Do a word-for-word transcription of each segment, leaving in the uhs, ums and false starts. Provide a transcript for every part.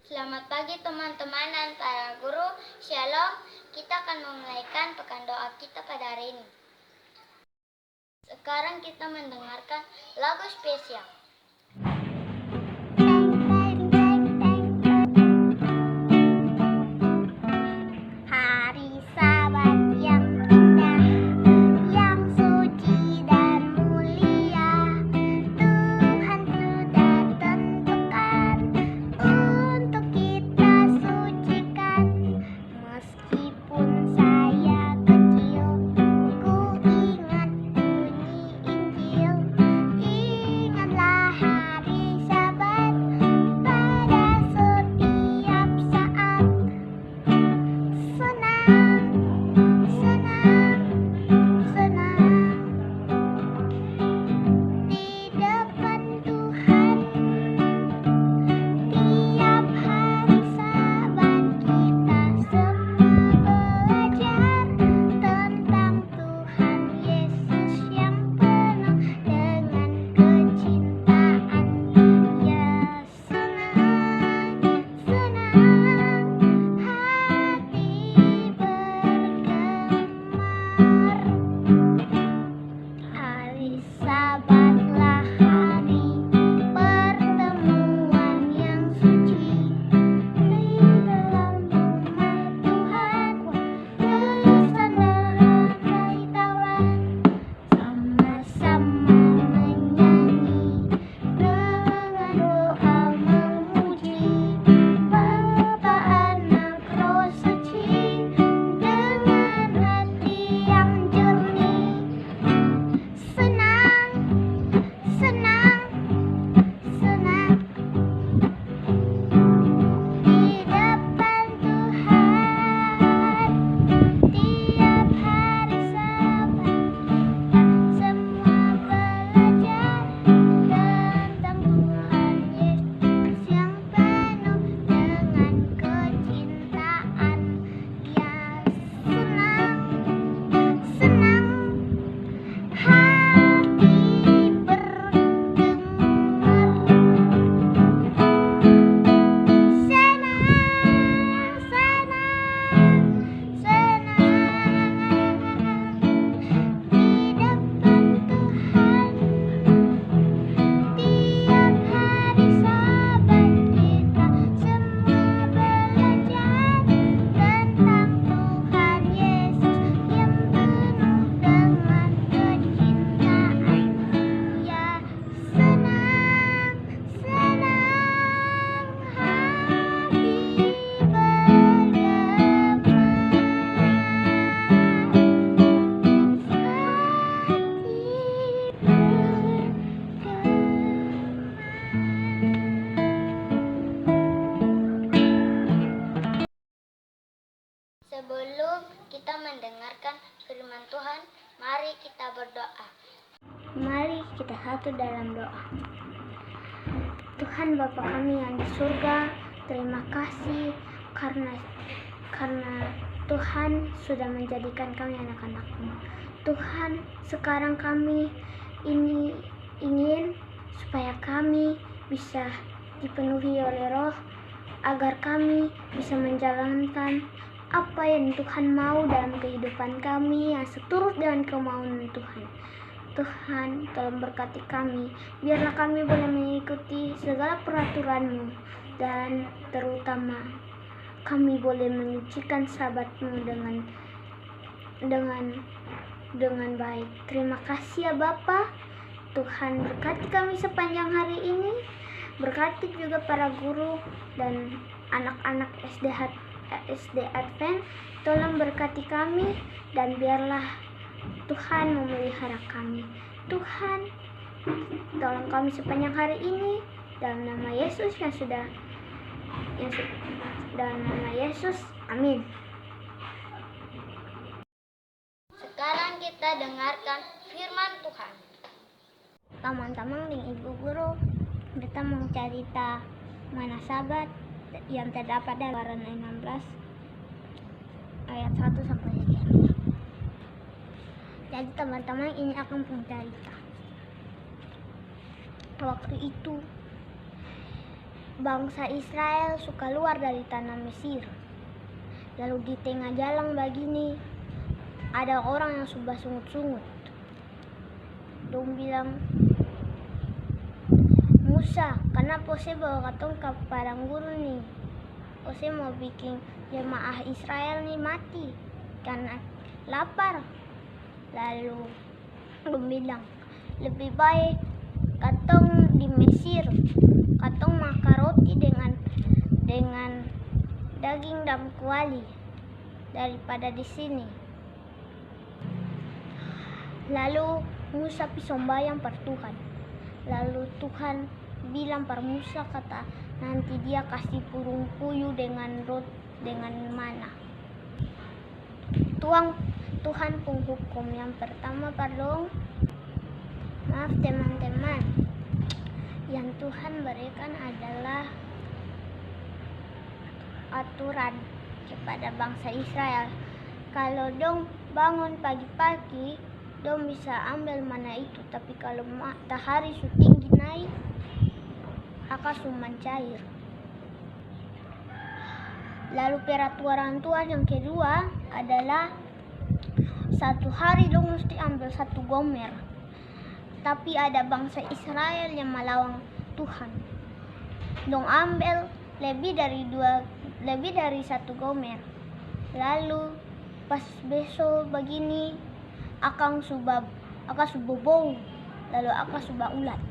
Selamat pagi, teman-teman dan para guru. Shalom. Kita akan memulaikan pekan doa kita pada hari ini. Sekarang kita mendengarkan lagu spesial. Hari Sabat yang indah, yang suci dan mulia, Tuhan sudah tentukan untuk kita sucikan. Meskipun saya kecil, ku ingat bunyi Injil. Ingatlah hari Sabat pada setiap saat. Senang, senang, senang di depan Tuhan. Tiap hari Sabat kita semua belajar tentang Tuhan Yesus yang penuh dengan kecintaan. Ya, senang, senang hati bergemar. Hari Sabatlah hari pertemuan yang suci. Di dalam rumah Tuhan, bersama Taurat, sama-sama menyanyi, dengan doa memuji Bapa, Anak, Roh Suci, dengan hati yang jernih. Senang, senang, senang di depan Tuhan. Tiap hari Sabat kita semua belajar tentang Tuhan Yesus yang penuh dengan kecintaan. Ya, senang, senang hati bergemar. Senang, senang, senang di depan Tuhan. Tiap hari Sabat kita semua belajar tentang Tuhan Yesus yang penuh dengan kecintaan. Ya, senang, senang hati bergemar. Hati bergemar. Sebelum kita mendengarkan firman Tuhan, mari kita berdoa. Mari kita satu dalam doa. Tuhan Bapa kami yang di surga, terima kasih karena, karena Tuhan sudah menjadikan kami anak-anak-Mu. Tuhan, sekarang kami ini ingin supaya kami bisa dipenuhi oleh Roh, agar kami bisa menjalankan apa yang Tuhan mau dalam kehidupan kami yang seturut dengan kemauan Tuhan. Tuhan, tolong berkati kami, biarlah kami boleh mengikuti segala peraturan-Mu, dan terutama kami boleh menyucikan Sabat-Mu dengan dengan, dengan baik. Terima kasih ya Bapa. Tuhan berkati kami sepanjang hari ini. Berkati juga para guru dan anak-anak S D H, S D Advent. Tolong berkati kami dan biarlah Tuhan memelihara kami. Tuhan, tolong kami sepanjang hari ini. Dalam nama Yesus yang sudah, yang su-, dalam nama Yesus. Amin. Sekarang kita dengarkan firman Tuhan. Tamang-tamang deng ibu guru, beta mau carita mana Sabat yang terdapat dalam Keluaran enam belas ayat satu sampai sekian. Jadi tamang-tamang, ini akang pung carita. Waktu itu, Bangsa Israel su kaluar dari tana Mesir. Lalu di tenga jalang bagini, ada orang yang su basungut-sungut. Dong bilang, "Musa, kanapa ose bawa katong ka padang gurun ni? Ose mo biking jemaah Israel ni mati karna lapar." Lalu dong bilang, "Lebih bae katong di Mesir, katong makang roti dengan, dengan daging dan kuali daripada di sini." Lalu Musa pi sombayang par Tuhan. Lalu Tuhan bilang par Musa kata, "Nanti Dia kasi burung puyuh dengan rot-, dengan mana." Tuang, Tuhan pung hukum yang pertama par dong. Maaf, teman-teman, yang Tuhan berikan adalah aturan kepada bangsa Israel. Kalau dong bangun pagi-pagi, dong bisa ambil mana itu, tapi kalau matahari su tinggi naik, akang su mancair. Lalu peraturan Tuhan yang kedua adalah satu hari dong musti ambil satu gomer. Tapi ada bangsa Israel yang malawang Tuhan. Dong ambil lebih dari dua, lebih dari satu gomer. Lalu pas beso bagini, akang su ba-, akang su bobou, lalu akang su baulat.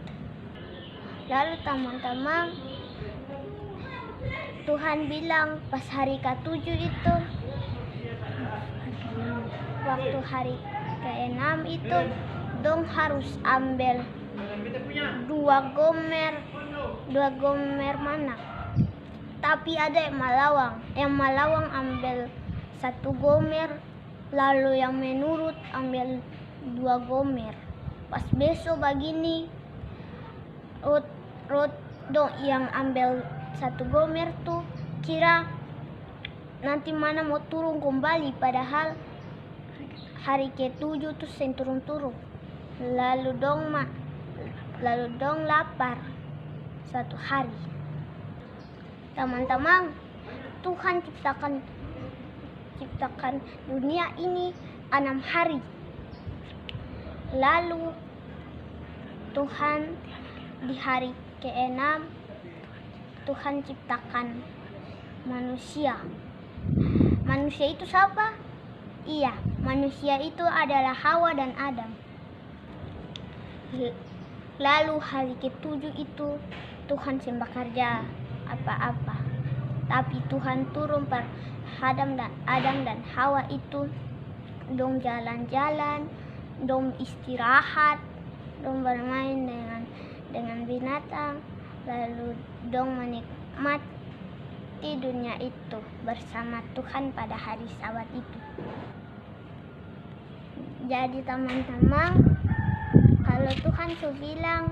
Lalu tamang-tamang, Tuhan bilang pas hari katuju itu, waktu hari keenam itu, dong harus ambil dua gomer, dua gomer mana. Tapi ada yang malawang, yang malawang ambil satu gomer, lalu yang menurut ambil dua gomer. Pas beso bagini, rot-, rot-, dong yang ambil satu gomer tu kira nanti mana mo turung kumbali, padahal hari ketuju tu seng turung-turung. Lalu dong ma-, lalu dong lapar satu hari. Tamang-tamang, Tuhan ciptakan, ciptakan dunia ini anam hari. Lalu Tuhan di hari keenam, Tuhan ciptakan manusia. Manusia itu siapa? Iya, manusia itu adalah Hawa dan Adam. Lalu hari ketuju itu Tuhan seng bakarja apa-apa. Tapi Tuhan turung par Adam dan, Adam dan Hawa itu, dong jalan-jalan, dong istirahat, dong bermain dengan, dengan binatang, lalu dong menikmati dunia itu bersama Tuhan pada hari Sabat itu. Jadi tamang-tamang, kalo Tuhan su bilang,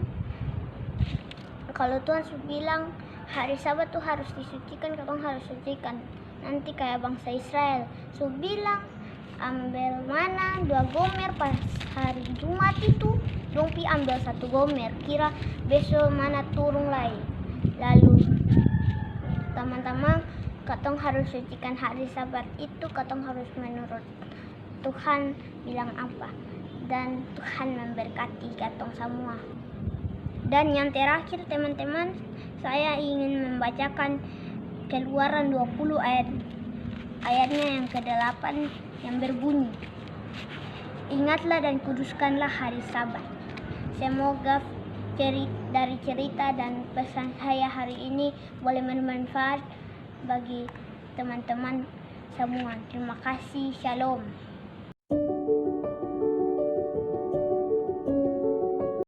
kalo Tuhan su bilang, hari Sabat tu harus disucikan, katong harus sucikan. Nanti kaya bangsa Israel su bilang, ambel mana dua gomer pas hari Jumat itu, dong pi ambel satu gomer, kira beso mana turung lai. Lalu, tamang-tamang, katong harus sucikan hari Sabat itu, katong harus menurut Tuhan bilang apa, dan Tuhan memberkati katong samua. Dan yang terakhir, teman-teman, saya ingin membacakan Keluaran dua puluh ayat, ayatnya yang kedelapan yang berbunyi, "Ingatlah dan kuduskanlah hari Sabat." Semoga ceri-, dari cerita dan pesan saya hari ini boleh bermanfaat bagi teman-teman samua. Terima kasih. Shalom.